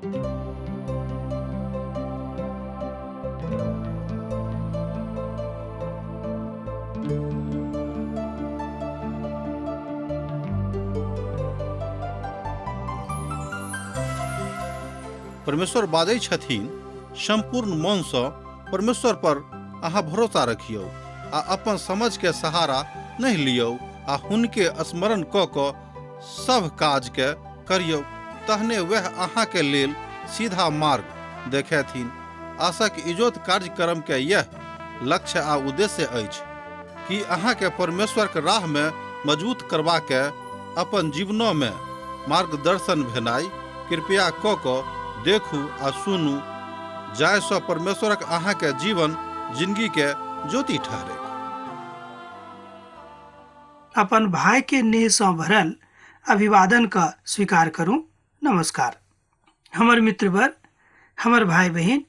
परमेश्वर बाजै छथिन, सम्पूर्ण मनसँ परमेश्वर पर अहाँ भरोसा रखियौ आ अपन समझके सहारा नहि लियौ आ हुनके स्मरण कऽ कऽ सभ काजके करियौ, तहने वएह अहाँके लेल सीधा मार्ग देखेथिन। आशाक इजोत कार्यक्रम के यह लक्ष्य आ उद्देश्य अछि कि अहाँके परमेश्वर के राह में मजबूत करबा के अपन जीवनों में मार्गदर्शन भेनाइ। कृपया क क देखू आ सुनू, जाहि सँ परमेश्वरक अहाँके जीवन जिंदगी के ज्योति ठहरे। अपन भाई के नेह सँ भरल अभिवादन क स्वीकार करू। नमस्कार हमर मित्रवर, हमर भाई बहिन,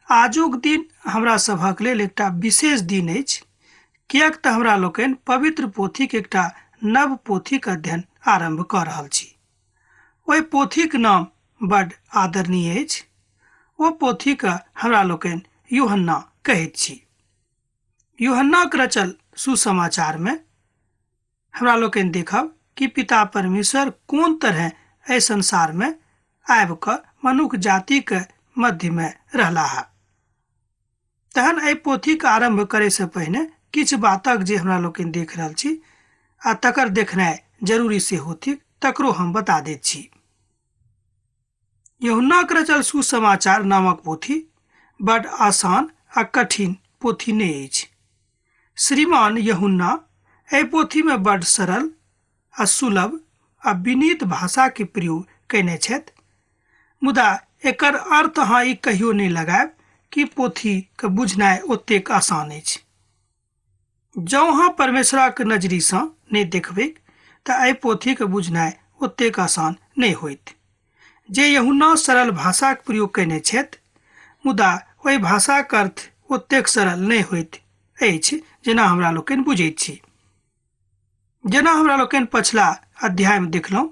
आजुक दिन हमरा सभक लेल एकटा विशेष दिन अछि, किएक तऽ हमरा लोकनि पवित्र पोथीक एकटा नव पोथीक अध्ययन आरम्भ कऽ रहल छी। ओहि पोथीक नाम बड आदरणीय अछि। ओ पोथीक हमरा लोकनि यूहन्ना कहैत छी। यूहन्नाक रचल सुसमाचार में हमरा लोकनि देखब कि पिता परमेश्वर कोन तरह एहि संसार में आबि कऽ मनुख जातिक मध्य में रहलाह। तहन एहि पोथीक आरम्भ करय से पहिने किछु बातक जे हमरा लोकनि देख रहल छी आ तकर देखनाइ जरूरी सेहो थिक, तकरो हम बता दैत छी। यूहन्नाक रचल सुसमाचार नामक पोथी बड आसान आ कठिन पोथी नहि अछि। श्रीमान यूहन्ना एहि पोथी में बड सरल आ सुलभ आ विनीत भाषा के प्रयोग कयने छथि, मुदा एकर अर्थ अहाँ ई कहियो नहि लगायब कि पोथी के बुझनाइ ओतेक आसान अछि। जँ अहाँ परमेश्वरक नजरिसँ नहि देखबैक तऽ एहि पोथीके बुझनाइ ओतेक आसान नहि होइत। जे यूहन्ना सरल भाषाक प्रयोग कयने छथि, मुदा ओहि भाषाक अर्थ ओतेक सरल नहि होइत अछि जेना हमरा लोकनि बुझैत छी। जेना हमरा लोकनि पछिला अध्यायमे देखलहुँ,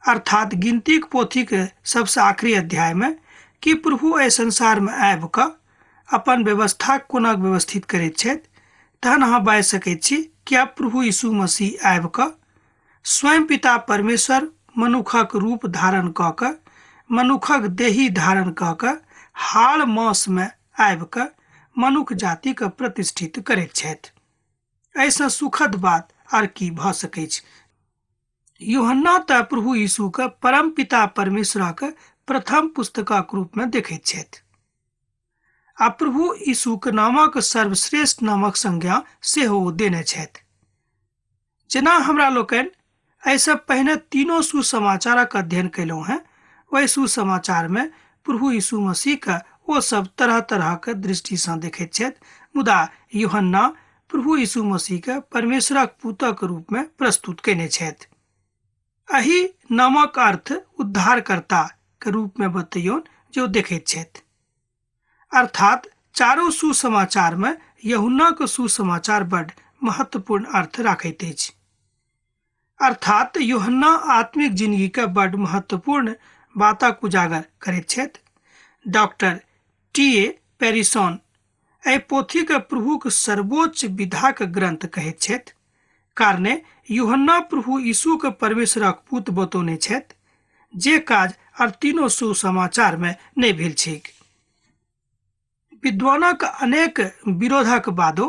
अर्थात गिनतीक पोथीक सबसँ आखिरी अध्यायमे, कि प्रभु एहि संसारमे आबि कऽ अपन व्यवस्था कोना व्यवस्थित करैत छथि, तहन अहाँ बाजि सकैत छी कि आब प्रभु यीशु मसीह आबि कऽ स्वयं पिता परमेश्वर मनुखक रूप धारण कऽ कऽ, मनुखक देही धारण कऽ कऽ हाड़ मासमे आबि कऽ मनुख जातिके प्रतिष्ठित करैत छथि। एहिसँ सुखद बात आर की भऽ सकैछ। यूहन्ना तऽ प्रभु यीशु के परम पिता परमेश्वरक प्रथम पुस्तकक रूप में देखैत छथि आ प्रभु यीशु के नामक सर्वश्रेष्ठ नामक संज्ञा सेहो ओ देने छथि। जेना हमरा लोकनि एहिसँ पहिने तीनों सुसमाचारक अध्ययन कयलहुँ हेँ, ओहि सुसमाचार में प्रभु यीशु मसीह के ओ सब तरह तरह के दृष्टि सँ देखैत छथि, मुदा यूहन्ना प्रभु यीशु मसीह के परमेश्वरक पुतक रूप में प्रस्तुत कयने छथि। एहि नामक अर्थ उद्धारकर्ता के रूप में बतैयौन जे ओ देखैत छथि। अर्थात चारू सुसमाचार में यूहन्नाक सुसमाचार बड महत्वपूर्ण अर्थ राखैत अछि। अर्थात यूहन्ना आत्मिक जिंदगी के बड महत्वपूर्ण बातक उजागर करैत छथि। डॉक्टर टी ए पेरिसॉन एहि पोथी के प्रभुक सर्वोच्च विधाक ग्रंथ कहैत छथि, कारणे यूहन्ना प्रभु यीशु के परमेश्वरक पुत बतौने छथि, जे काज आर तीनों सुसमाचार में नहि भेल छैक। विद्वानक अनेक विरोधक बादो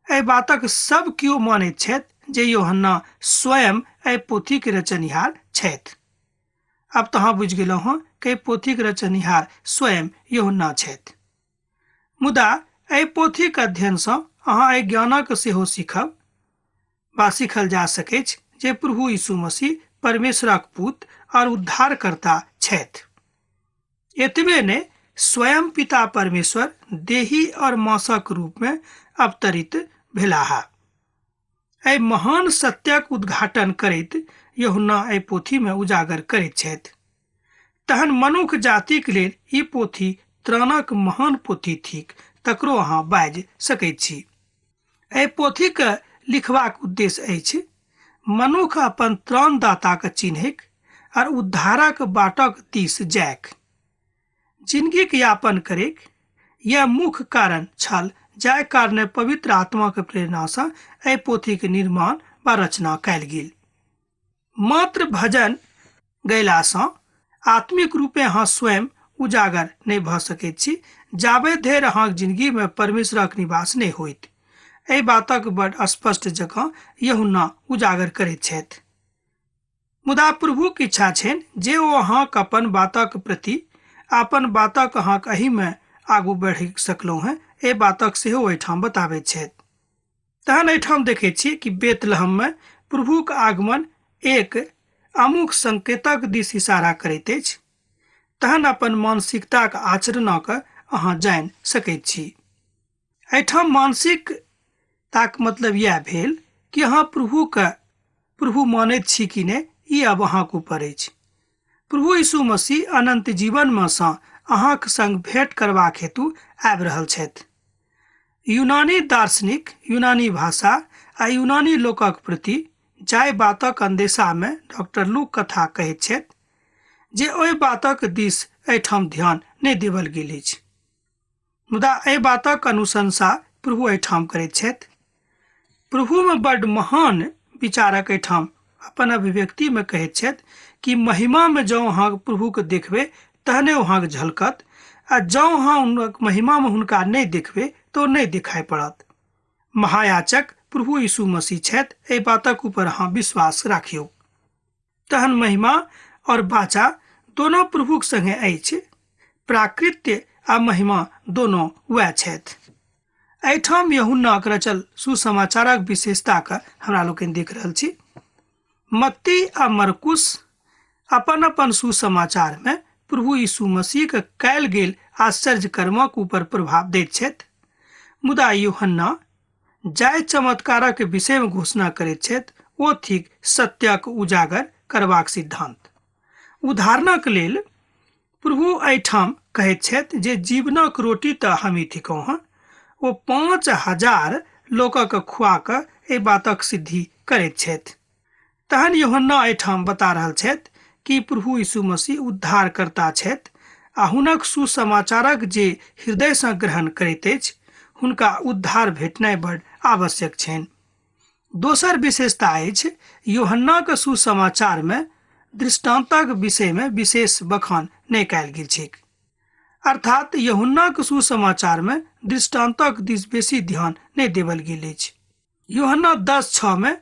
एहि बातक सब केओ मानैत छथि जे यूहन्ना स्वयं एहि पोथीक रचनिहार छथि। आब तऽ अहाँ बुझि गेलहुँ हँ कि एहि पोथीक रचनिहार स्वयं यूहन्ना छथि। मुदा एहि पोथीक अध्ययनसँ अहाँ एहि ज्ञानक सेहो सीखब वा सीखल जा सकैछ जे प्रभु यीशु मसीह परमेश्वरक पुत और उद्धारकर्ता छथि। एतबे नहि, स्वयं पिता परमेश्वर देही और मांसक रूप में अवतरित भेलाह। एहि महान सत्यक उद्घाटन करैत यूहन्ना एहि पोथी में उजागर करैत छथि। तहन मनुख जातिक लेल ई पोथी त्राणक महान पोथी थिक, तकरो अहाँ बाजि सकैत छी। एहि पोथीक लिखबाक उद्देश्य अछि मनुख अपन त्राणदाताक चिन्हैक और उद्धारक बाटक दिस जायक। जिनगीक यापन करैक यैह मुख्य कारण छल जाहि कारणे पवित्र आत्माक प्रेरणासँ एहि पोथीक निर्माण वा रचना कयल गेल। मात्र भजन गयलासँ आत्मिक रूपे अहाँ स्वयं उजागर नहि भऽ सकैत छी जाबे धरि अहाँक जिनगीमे परमेश्वरक निवास नहि होइत। एहि बातक बड स्पष्ट जकाँ यूहन्ना उजागर करैत छथि। मुदा प्रभुक इच्छा छनि जे ओ अहाँक अपन बातक प्रति अपन बातक अहाँक एहिमे आगू बढ़ि सकलहुँ हेँ, एहि बातक सेहो एहिठाम बताबैत छथि। तहन एहिठाम देखैत छी कि बेतलहममे प्रभुक आगमन एक अमुक संकेतक दिस इशारा करैत अछि। तहन अपन मानसिकताक आचरणक अहाँ जानि सकैत छी। एहिठाम मानसिकताक मतलब इएह भेल कि अहाँ प्रभुके प्रभु मानैत छी कि नहि, ई आब अहाँक ऊपर अछि। प्रभु यीशु मसीह अनन्त जीवनमे सँ अहाँक संग भेंट करबाक हेतु आबि रहल छथि। यूनानी दार्शनिक यूनानी भाषा आ यूनानी लोकक प्रति जाहि बातक अन्देशामे डॉक्टर लूक कथा कहैत छथि जे ओहि बातक दिस एहिठाम ध्यान नहि देबल गेल अछि, मुदा एहि बातक अनुशंसा प्रभु एहिठाम करैत छथि। प्रभुमे बड्ड महान विचारक एहिठाम अपन अभिव्यक्तिमे कहैत छथि कि महिमामे जँ अहाँ प्रभुके देखबै तहने ओ अहाँके झलकत, आ जँ अहाँ हुनक महिमामे हुनका नहि देखबै तऽ ओ नहि देखाइ पड़त। महायाचक प्रभु यीशु मसीह छथि, एहि बातक ऊपर अहाँ विश्वास राखियौ। तहन महिमा और वाचा दोनों प्रभुक संगे अछि। प्राकृत्य आ महिमा दोनों वएह छथि। एहिठाम यूहन्नाक रचल सुसमाचारक विशेषताके हमरा लोकनि देख रहल छी। मत्ती आ मरकुस अपन अपन सुसमाचारमे प्रभु यीशु मसीहके कयल गेल आश्चर्य कर्मक ऊपर प्रभाव दैत छथि, मुदा यूहन्ना जाहि चमत्कारक विषयमे घोषणा करैत छथि ओ थिक सत्यक उजागर करबाक सिद्धांत। उदाहरणक लेल प्रभु एहिठाम कहैत छथि जे जीवनक रोटी तऽ हमही थिकहुँ हँ। ओ 5000 लोकक खुआ कऽ एहि बातक सिद्धि करैत छथि। तहन यूहन्ना एहिठाम बता रहल छथि कि प्रभु यीशु मसीह उद्धारकर्ता छथि आ हुनक सुसमाचारक जे हृदयसँ ग्रहण करैत अछि हुनका उद्धार भेटनाइ बड आवश्यक छनि। दोसर विशेषता अछि यूहन्नाक सुसमाचारमे दृष्टान्तक विषयमे विशेष बखान नहि कयल गेल छैक। अर्थात यूहन्नाक सुसमाचारमे दृष्टान्तक दिस बेसी ध्यान नहि देबल गेल अछि। यूहन्ना 10:6 मे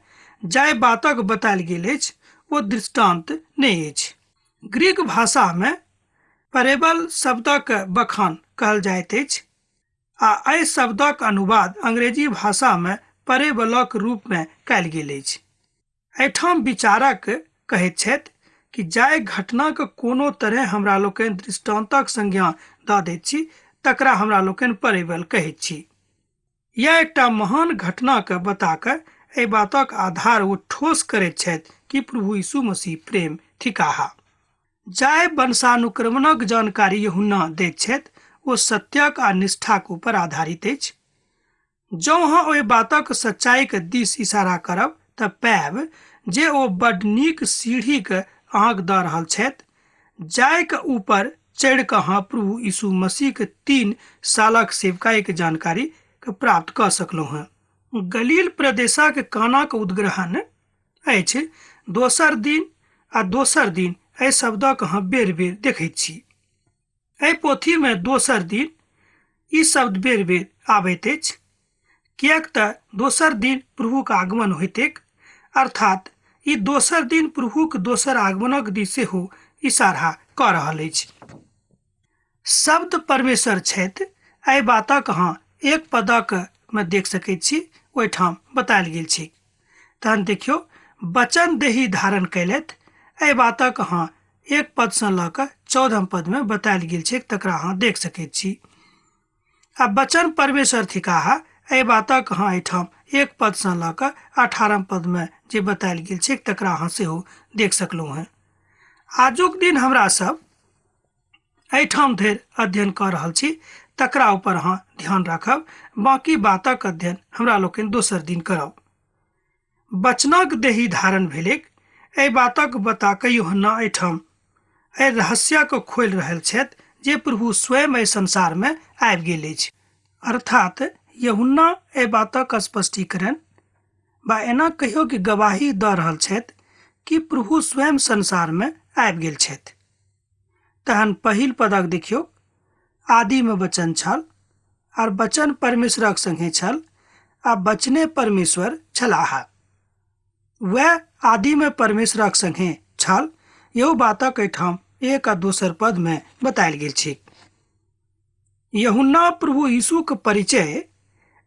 जाहि बातक बतायल गेल अछि ओ दृष्टान्त नहि अछि। ग्रीक भाषामे परेबल शब्दक बखान कहल जाइत अछि आ एहि शब्दक अनुवाद अंग्रेजी भाषामे परेबलक रूपमे कयल गेल अछि। एहिठाम विचारक कहैत छथि कि जाहि घटनाक कोनो तरहे हमरा लोकनि दृष्टान्तक संज्ञा दऽ दैत छी तकरा हमरा लोकनि परेबल कहैत छी। यैह एकटा महान घटनाकेँ बता कऽ एहि बातक आधार ओ ठोस करैत छथि कि प्रभु यीशु मसीह प्रेम थिकाह। जाहि वंशानुक्रमणक जानकारी यूहन्ना दैत छथि ओ सत्यक आ निष्ठाक ऊपर आधारित अछि। जँ अहाँ ओहि बातक सच्चाईक दिस इशारा करब तऽ पायब जे ओ बड्ड नीक सीढ़ीक अहाँक दऽ रहल छथि जाहिक ऊपर चढ़ि कऽ अहाँ प्रभु यीशु मसीहक 3 सालक सेवकाईक जानकारी के प्राप्त कऽ सकलहुँ हँ। गलील प्रदेशक कानाक उद्ग्रहण अछि दोसर दिन आ दोसर दिन एहि शब्दक अहाँ बेर बेर देखैत छी। एहि पोथीमे दोसर दिन ई शब्द बेर बेर आबैत अछि, किएक तऽ दोसर दिन प्रभुक आगमन होइतैक, अर्थात ई दोसर दिन प्रभुक दोसर आगमनक दिस सेहो इशारा कऽ रहल अछि। शब्द परमेश्वर छथि, एहि बातक अहाँ एक पदक मे देख सकैत छी, ओहिठाम बतायल गेल छै। तहन देखियौ, वचन देही धारण कयलथि, एहि बातक अहाँ एक पदसँ लऽ कऽ 14 पदमे बतायल गेल छैक, तकरा अहाँ देख सकैत छी। आ वचन परमेश्वर थिकाह, एहि बातक अहाँ एहिठाम एक पदसँ लऽ कऽ 18 पदमे जे बतायल गेल छैक तकरा अहाँ सेहो देख सकलहुँ हेँ। आजुक दिन हमरा सब एहिठाम धरि अध्ययन कऽ रहल छी, तकरा ऊपर अहाँ ध्यान राखब। बाँकी बातक अध्ययन हमरा लोकनि दोसर दिन करब। वचनक देही धारण भेलैक, एहि बातक बता कऽ यूहन्ना एहिठाम एहि रहस्यक खोलि रहल छथि जे प्रभु स्वयं एहि संसारमे आबि गेल अछि। अर्थात यूहन्ना एहि बातक स्पष्टीकरण बा एना कहियो कि गवाही दऽ रहल छथि कि प्रभु स्वयं संसारमे आबि गेल छथि। तहन पहिल पदक देखियौ, आदिमे वचन छल आर वचन परमेश्वरक संगे छल आ वचने परमेश्वर छलाह। वएह आदिमे परमेश्वरक संगे छल। यहू बातक एहिठाम एक आ दोसर पदमे बतायल गेल छै। यूहन्ना प्रभु यीशुक परिचय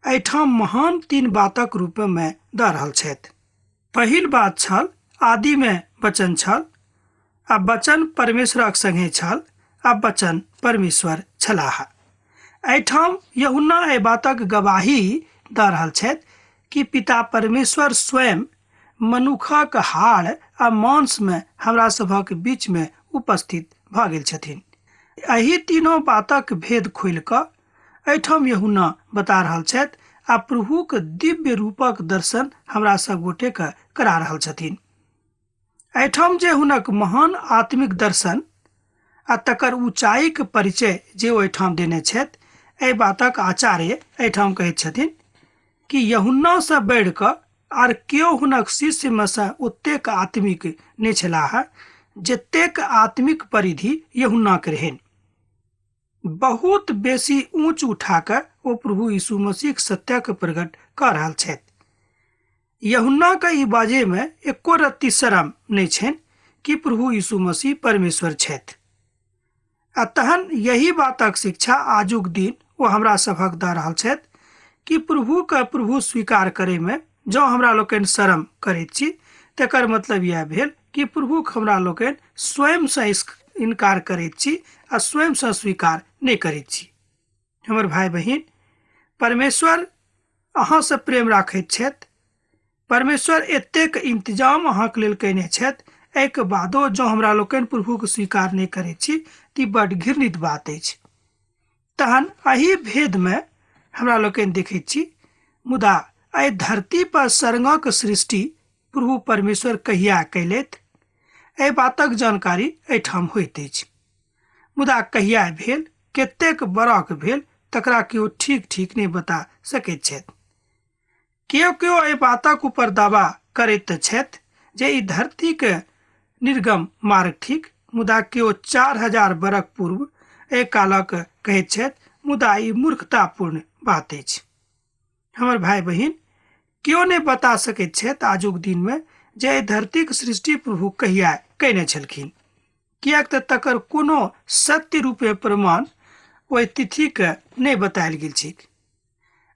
एहिठाम महान तीन बातक रूपमे दऽ रहल छथि। पहिल बात छल, आदिमे वचन छल आ वचन परमेश्वरक संगे छल आ वचन परमेश्वर छलाह। एहिठाम यूहन्ना एहि बातक गवाही दऽ रहल छथि कि पिता परमेश्वर स्वयं मनुखक हाड़ आ मांसमे हमरा सभक बीचमे उपस्थित भऽ गेल छथिन। एहि तीनों बातक भेद खोलि कऽ एहिठाम यूहन्ना बता रहल छथि आ प्रभुक दिव्य रूपक दर्शन हमरा सब गोटेके करा रहल छथिन। एहिठाम जे हुनक महान आत्मिक दर्शन आ तकर ऊँचाइक परिचय जे ओहिठाम देने छथि, एहि बातक आचार्य एहिठाम कहैत छथिन कि यूहन्नासँ बढ़ि कऽ आर केओ हुनक शिष्यमे सँ ओतेक आत्मिक नहि छलाह जतेक आत्मिक परिधि यूहन्नाके रहनि। बहुत बेसी ऊँच उठा कऽ ओ प्रभु यीशु मसीहक सत्यके प्रकट कऽ रहल छथि। यूहन्नाके ई बाजैमे एको रत्ती शरम नहि छनि कि प्रभु यीशु मसीह परमेश्वर छथि। आ तहन यही बातक शिक्षा आजुक दिन ओ हमरा सभक दऽ रहल छथि कि प्रभुके प्रभु स्वीकार करैमे जँ हमरा लोकनि शरम करैत छी तकर मतलब इएह भेल कि प्रभुक हमरा लोकनि स्वयंसँ इनकार करैत छी आ स्वयंसँ स्वीकार नहि करैत छी। हमर भाय बहिन, परमेश्वर अहाँसँ प्रेम राखैत छथि। परमेश्वर एतेक इंतजाम अहाँके लेल कयने छथि, एहिके बादो जँ हमरा लोकनि प्रभुके स्वीकार नहि करैत छी तऽ ई बड्ड घृणित बात अछि। तहन एहि भेदमे हमरा लोकनि देखैत छी, मुदा एहि धरती पर स्वर्गक सृष्टि प्रभु परमेश्वर कहिया कयलथि, एहि बातक जानकारी एहिठाम होइत अछि। मुदा कहिया भेल, कतेक बरख भेल, तकरा केओ ठीक ठीक नहि बता सकैत छथि। केओ केओ एहि बातक ऊपर दावा करैत तऽ छथि जे ई धरतीके निर्गम मार्ग थिक, मुदा केओ 4000 बरख पूर्व एहि कालक कहैत छथि, मुदा ई मूर्खतापूर्ण बात अछि। हमर भाय बहिन, केओ नहि बता सकैत छथि आजुक दिनमे जे एहि धरतीक सृष्टि प्रभु कहिया कयने छलखिन, किएक तऽ तकर कोनो सत्य रूपे प्रमाण ओहि तिथिके नहि बतायल गेल छैक।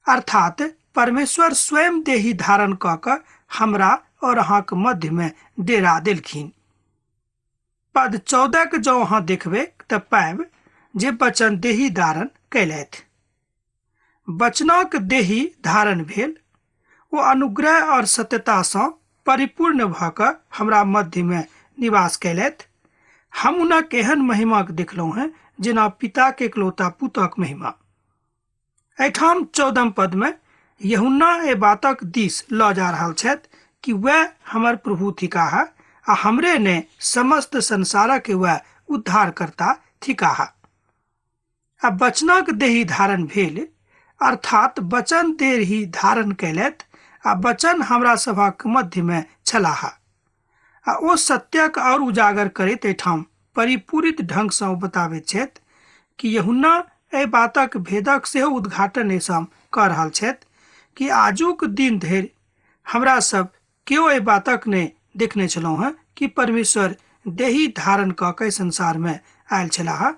अर्थात परमेश्वर स्वयं देही धारण कऽ कऽ हमरा और अहाँक मध्यमे डेरा देलखिन। पद 14 के जँ अहाँ देखबै तऽ पायब जे वचन देही धारण कयलथि। वचनक देही धारण भेल, ओ अनुग्रह और सत्यतासँ परिपूर्ण भऽ कऽ हमरा मध्यमे निवास कयलथि। हम हुनक एहन महिमाक देखलहुँ हेँ जेना पिताके एकलौता पुतक महिमा। एहिठाम 14 पदमे यूहन्ना एहि बातक दिस लऽ जा रहल छथि कि वएह हमर प्रभु थिकाह आ हमरे ने समस्त संसारक वएह उद्धारकर्ता थिकाह। आ वचनक देही धारण भेल, अर्थात वचन देही धारण कयलथि आ वचन हमरा सभक मध्यमे छलाह। आ ओ सत्यक और उजागर करैत एहिठाम परिपूरित ढंगसँ ओ बताबैत छथि कि यूहन्ना एहि बातक भेदक सेहो उद्घाटन एहिठाम कऽ रहल छथि कि आजुक दिन धरि हमरा सब केओ एहि बातक नहि देखने छलहुँ हेँ कि परमेश्वर देही धारण कऽ के संसारमे आयल छलाह।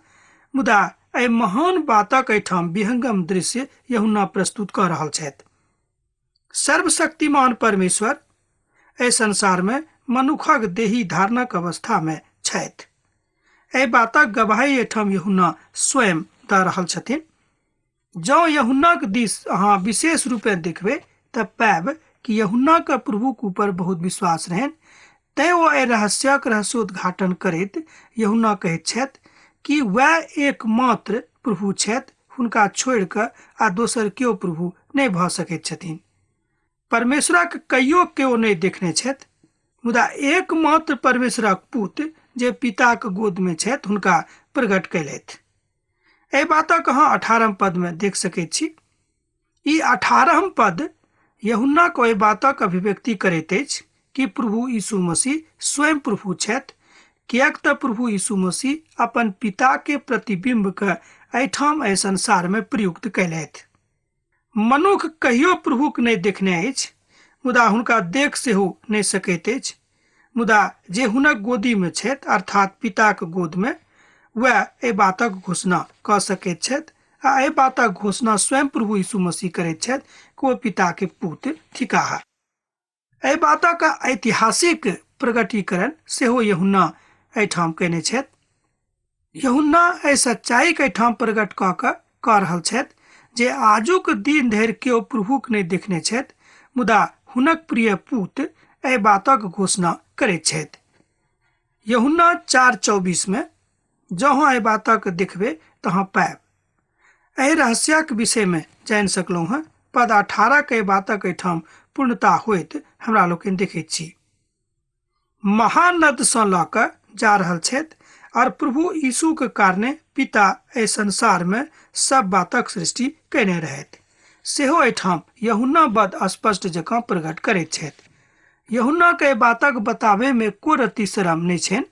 मुदा एहि महान बातक एहिठाम विहंगम दृश्य यूहन्ना प्रस्तुत कऽ रहल छथि। सर्वशक्तिमान परमेश्वर एहि संसारमे मनुखक देही धारणक अवस्थामे छथि। एहि बातक गवाही एहिठाम यूहन्ना स्वयं दऽ रहल छथिन। जँ यूहन्नाक दिस अहाँ विशेष रूपे देखबै तऽ पायब कि यूहन्नाके प्रभुक ऊपर बहुत विश्वास रहनि, तैं ओ एहि रहस्यक रहस्योद्घाटन करैत यूहन्ना कहैत छथि कि वएह एकमात्र प्रभु छथि, हुनका छोड़ि कऽ आ दोसर केओ प्रभु नहि भऽ सकैत छथिन। परमेश्वरक कहियो केओ नहि देखने छथि, मुदा एकमात्र परमेश्वरक पुत्र जे पिताक गोदमे छथि हुनका प्रकट कयलथि। एहि बातक अहाँ 18 पदमे देख सकैत छी। ई 18 पद यूहन्नाक ओहि बातक अभिव्यक्ति करैत अछि कि प्रभु यीशु मसीह स्वयं प्रभु छथि, किएक तऽ प्रभु यीशु मसीह अपन पिता के प्रतिबिंब के एहिठाम एहि संसार में प्रयुक्त कयलथि। मनुख कहियो प्रभुक नहि देखने अछि, मुदा हुनका देख सेहो नहि सकैत अछि, मुदा जे हुनक गोदी में छथि अर्थात पिताक गोद में, वएह एहि बातक घोषणा कऽ सकैत छथि आ एहि बातक घोषणा स्वयं प्रभु यीशु मसीह करैत छथि कि ओ पिता के पुत थिकाह। एहि बातक ऐतिहासिक प्रकटीकरण सेहो यूहन्ना एहिठाम कयने छथि। यूहन्ना एहि सच्चाईके एहिठाम प्रकट कऽ कऽ कऽ रहल छथि जे आजुक दिन धरि केओ प्रभुक नहि देखने छथि, मुदा हुनक प्रिय पूत एहि बातक घोषणा करैत छथि। यूहन्ना 4:24 में जँ अहाँ एहि बातक देखबै तऽ अहाँ पायब। एहि रहस्यक विषयमे जानि सकलहुँ हँ। पद 18 के एहि बातक एहिठाम पूर्णता होइत हमरा लोकनि देखैत छी। महानदसँ लऽ कऽ जा रहल छथि और प्रभु यीशुके कारणे पिता एहि संसारमे सब बातक सृष्टि कयने रहथि, सेहो एहिठाम यूहन्ना बड स्पष्ट जकाँ प्रकट करैत छथि। यूहन्नाके एहि बातक बताबैमे एको रत्ती शरम नहि छनि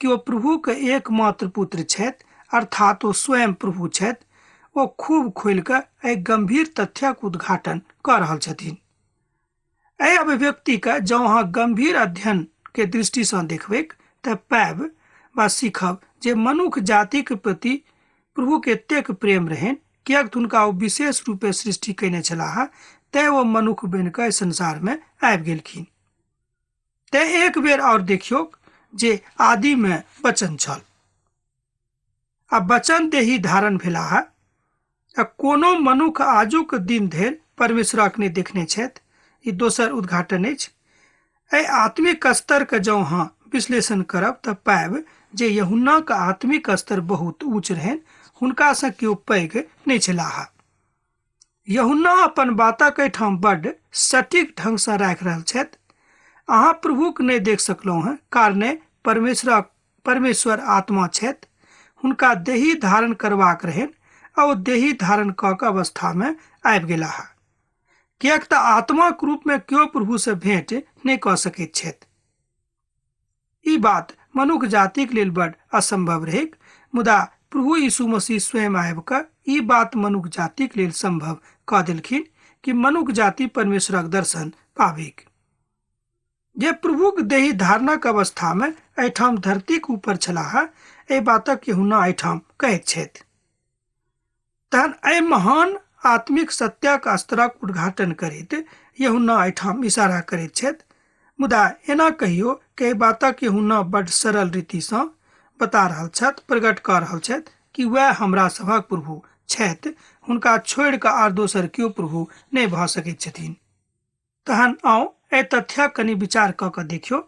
कि ओ प्रभुके एकमात्र पुत्र छथि, अर्थात ओ स्वयं प्रभु छथि। ओ खूब खोलि कऽ एहि गंभीर तथ्यक उद्घाटन कऽ रहल छथिन। एहि अभिव्यक्तिके जँ अहाँ गंभीर अध्ययन के दृष्टिसँ देखबैक तऽ पायब वा सीखब जे मनुख जातिक प्रति प्रभुके एतेक प्रेम रहनि, किएक तऽ हुनका ओ विशेष रूपे सृष्टि कयने छलाह, तेँ ओ मनुख बनि कऽ एहि संसारमे आबि गेलखिन। तेँ एक बेर आओर देखियौक जे आदिमे वचन छल आ वचन देही धारण भेलाह आ कोनो मनुख आजुक दिन धरि परमेश्वरक नहि देखने छथि। ई दोसर उद्घाटन अछि। एहि आत्मिक स्तरके जँ अहाँ विश्लेषण करब तऽ पायब जे यूहन्नाक आत्मिक स्तर बहुत ऊँच रहनि, हुनकासँ केओ पैघ नहि छलाह। यूहन्ना अपन बातक एहिठाम बड्ड सटीक ढंगसँ राखि रहल छथि। अहाँ प्रभुक नहि देख सकलहुँ हँ, कारणे परमेश्वर आत्मा छथि। हुनका देही धारण करबाक रहनि आ ओ देही धारण कऽ के अवस्थामे आबि गेलाह, किएक तऽ आत्माक रूपमे केओ प्रभुसँ भेंट नहि कऽ सकैत छथि। ई बात मनुख जातिक लेल बड असंभव रहैक, मुदा प्रभु यीशु मसीह स्वयं आबि कऽ ई बात मनुख जातिक लेल संभव कऽ देलखिन कि मनुख जाति परमेश्वरक दर्शन पाबिक। जे प्रभुक देही धारणक अवस्थामे एहिठाम धरतीक ऊपर छलाह, एहि बातक यूहन्ना एहिठाम कहैत छथि। तहन एहि महान आत्मिक सत्यक स्तरक उद्घाटन करैत यूहन्ना एहिठाम इशारा करैत छथि। मुदा एना कहियो कि एहि बातक यूहन्ना बड सरल रीतिसँ बता रहल छथि, प्रकट कऽ रहल छथि कि वएह हमरा सभक प्रभु छथि, हुनका छोड़ि कऽ आर दोसर केओ प्रभु नहि भऽ सकैत छथिन। तहन आउ एहि तथ्यक कनि विचार कऽ कऽ देखियौ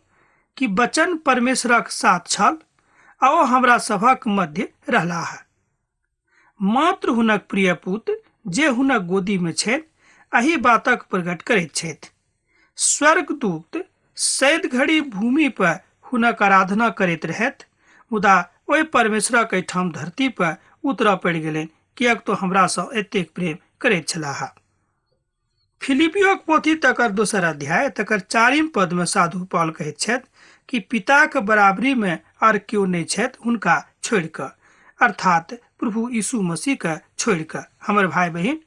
कि वचन परमेश्वरक साथ छल आ ओ हमरा सभक मध्य रहलाह। मात्र हुनक प्रिय पुत्र जे हुनक गोदी में छथि, एहि बातक प्रकट करैत छथि। स्वर्गदूत सैद घड़ी भूमि पर हुनक आराधना करैत रहथि, मुदा ओहि परमेश्वरक एहिठाम धरती पर उतरऽ पड़ि गेलनि, किएक तो हमरासँ एतेक प्रेम करैत छलाह। फिलिपियोक पोथी तकर दोसर अध्याय तकर 4 पद में साधु पॉल कहैत छथि कि पिताक बराबरी में आर केओ नहि छथि हुनका छोड़ि कऽ, अर्थात प्रभु यीशु मसीह के छोड़ि कऽ। हमर भाई बहिन,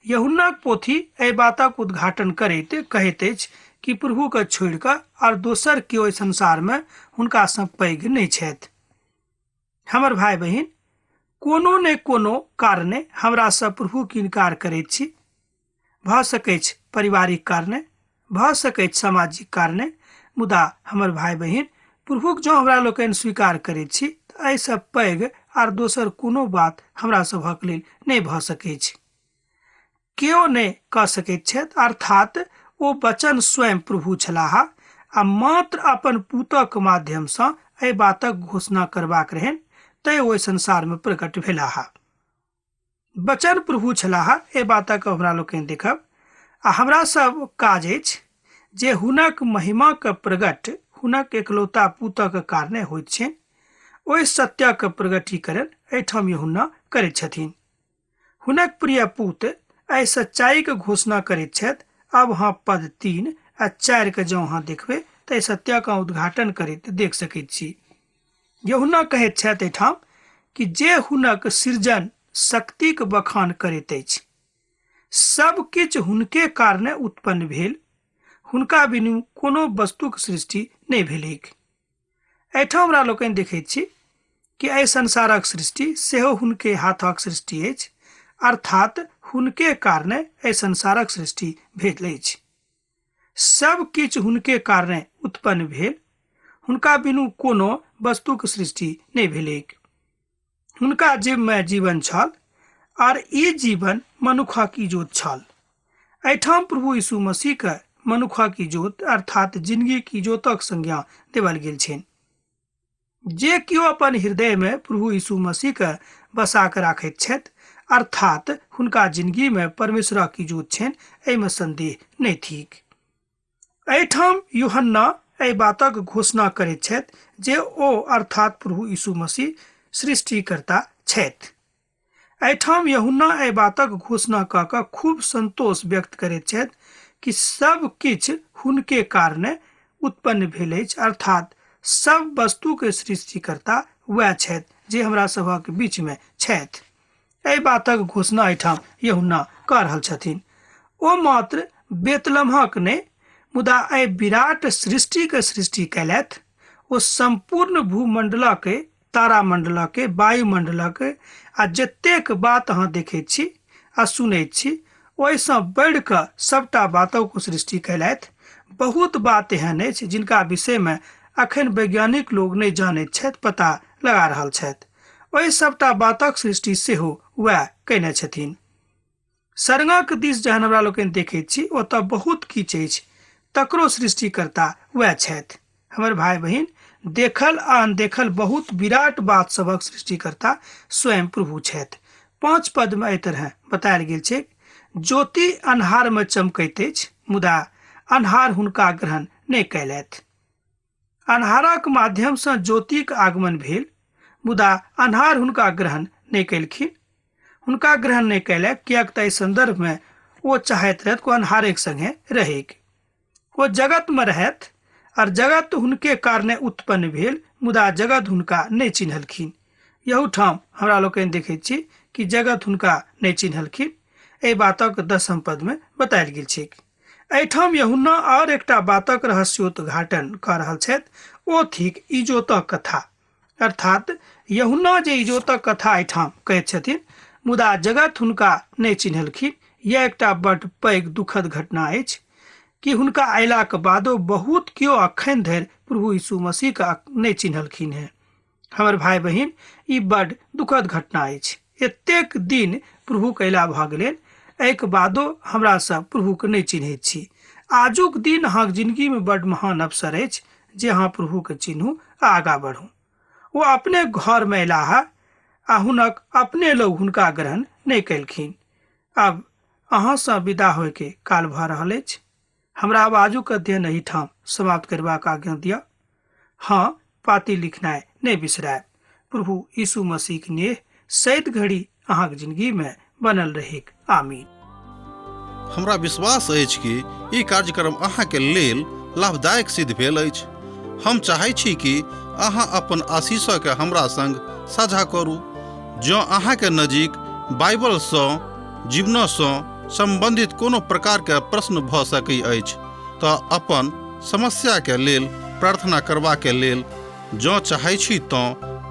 यूहन्नाक पोथी एहि बातक उद्घाटन करैत कहैत अछि कि प्रभु के छोड़ि कऽ आर दोसर केओ एहि संसार में हुनका सँ पैघ नहि छथि। हमर भाई बहिन, कोनो ने कोनो कारणे हमरा सब प्रभु के इनकार करैत छी। भऽ सकैछ पारिवारिक कारणे, भऽ सकैछ सामाजिक कारणे, मुदा हमर भाई बहिन, प्रभुक जँ हमरा लोकनि स्वीकार करैत छी तऽ एहिसँ पैघ आर दोसर कोनो बात हमरा सभक लेल नहि भऽ सकैछ। केओ नहि कऽ सकैत छथि, अर्थात ओ वचन स्वयं प्रभु छलाह आ मात्र अपन पुतक माध्यमसँ एहि बातक घोषणा करबाक रहनि, तैं ओहि संसारमे प्रकट भेलाह। वचन प्रभु छलाह, एहि बातक हमरा लोकनि देखब आ हमरा सब काज अछि जे हुनक महिमाक प्रगट हुनक एकलौता पुतक कारणे होइत छनि। ओहि सत्यक प्रगटीकरण एहिठाम यूहन्ना करैत छथिन। हुनक प्रिय पूत एहि सच्चाईके घोषणा करैत छथि। आब अहाँ पद 3 आ 4 के जँ अहाँ देखबै तऽ एहि सत्यक उद्घाटन करैत देख सकैत छी। यूहन्ना कहैत छथि एहिठाम कि जे हुनक सृजन शक्तिक बखान करैत अछि, सब किछु हुनके कारणे उत्पन्न भेल, हुनका बिनु कोनो वस्तुक सृष्टि नहि भेलैक। एहिठाम हमरा लोकनि देखैत छी कि एहि संसारक सृष्टि सेहो हुनके हाथक सृष्टि अछि, अर्थात हुनके कारणे एहि संसारक सृष्टि भेल अछि। सब किछु हुनके कारणे उत्पन्न भेल, हुनका बिनु कोनो वस्तुक सृष्टि नहि भेलैक। हुनका जीवमे जीवन छल आर ई जीवन मनुखक इजोत छल। एहिठाम प्रभु यीशु मसीहके मनुखक इजोत अर्थात जिंदगीक इजोतक संज्ञा देवल गेल छनि। जे केओ अपन हृदयमे प्रभु यीशु मसीहके बसा कऽ राखैत छथि, अर्थात हुनका जिंदगीमे परमेश्वरक इजोत छनि, एहिमे संदेह नहि थिक। एहिठाम यूहन्ना एहि बातक घोषणा करैत छथि जे ओ अर्थात प्रभु यीशु मसीह सृष्टिकर्ता छथि। एहिठाम यूहन्ना एहि बातक घोषणा कऽ कऽ खूब संतोष व्यक्त करैत छथि कि सब किछु हुनके कारणे उत्पन्न भेल अछि, अर्थात सब वस्तुके सृष्टिकर्ता वएह छथि जे हमरा सभक बीचमे छथि। एहि बातक घोषणा एहिठाम यूहन्ना कऽ रहल छथिन। ओ मात्र बेतलमहक नहि, मुदा एहि विराट सृष्टिके सृष्टि कयलथि। ओ सम्पूर्ण भूमंडलके, तारामंडलके, वायुमंडलके आ जतेक बात अहाँ देखैत छी आ सुनैत छी ओहिसँ बढ़ि कऽ सबटा बातक सृष्टि कयलथि। बहुत बात एहन अछि जिनका विषयमे अखन वैज्ञानिक लोग नहि जानैत छथि, पता लगा रहल छथि। ओहि सबटा बातक सृष्टि सेहो वएह कयने छथिन। सरंगक दिस जहन हमरा लोकनि देखैत छी ओतऽ बहुत किछु अछि, तकरो सृष्टिकर्ता वएह छथि। हमर भाई बहिन, देखल आ अनदेखल बहुत विराट बात सभक सृष्टिकर्ता स्वयं प्रभु छथि। 5 पद में एहि तरह बतायल गेल छै, ज्योति अन्हार में चमकैत अछि, मुदा अन्हार हुनका ग्रहण नहि कयलथि। अन्हारक माध्यम सँ ज्योतिक आगमन भेल, मुदा अन्हार हुनका ग्रहण नहि कयलखिन। हुनका ग्रहण नहि कयलक किएक तऽ एहि संदर्भ में ओ चाहैत रहथि ओ अन्हारेक संगे रहैक। ओ जगत में रहथि और जगत हुनके कारणे उत्पन्न भेल, मुदा जगत हुनका नहि चिन्हलखिन। यहू ठाम हमरा लोकनि देखैत छी कि जगत हुनका नहि चिन्हलखिन। एहि बातक 10 पद में बतायल गेल छैक। एहिठाम यूहन्ना और एकटा बातक रहस्योद्घाटन कऽ रहल छथि, ओ थिक इजोतक कथा। अर्थात यूहन्ना जे इजोतक कथा एहिठाम कहैत छथिन, मुदा जगत हुनका नहि चिन्हलखिन। यह एकटा बड पैघ दुखद घटना अछि कि हुनका अयलाक बादो बहुत केओ अखन धरि प्रभु यीशु मसीह के नहि चिन्हलखिन हेँ। हमर भाई बहिन, ई बड दुखद घटना अछि। एतेक दिन प्रभु के अयला भऽ गेलनि, एहिके बादो हमरा सब प्रभु के नहि चिन्हैत छी। आजुक दिन अहाँके जिंदगी में बड महान अवसर अछि जे अहाँ प्रभु के चिन्हू आ आगाँ बढ़ू। ओ अपने घर में अयलाह आ हुनक अपने लोग हुनका ग्रहण नहि कयलखिन। अब अहाँ सँ विदा होय के काल भऽ रहल अछि। हमरा आब आजुक अध्ययन एहिठाम समाप्त करबाक आज्ञा दिअ। हाँ, पाती लिखनाइ नहि बिसरायब। प्रभु यीशु मसीह के नेह सैत घड़ी अहाँके जिंदगी में बनल रहेक। आमीन। हमरा विश्वास अछि कि ई कार्यक्रम अहाँके लेल लाभदायक सिद्ध भेल अछि। हम चाहै छी कि अहाँ अपन आशीषके हमरा संग साझा करू। जँ अहाँके नजीक बाइबलसँ जीवनसँ सम्बन्धित कोनो प्रकारके प्रश्न भऽ सकै अछि तऽ अपन समस्याके लेल प्रार्थना करबाके लेल जँ चाहै छी तँ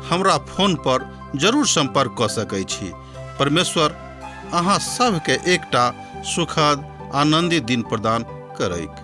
हमरा फोन पर जरूर सम्पर्क कऽ सकै छी। परमेश्वर अहाँ सभके एकटा सुखद आनन्दित दिन प्रदान करैक।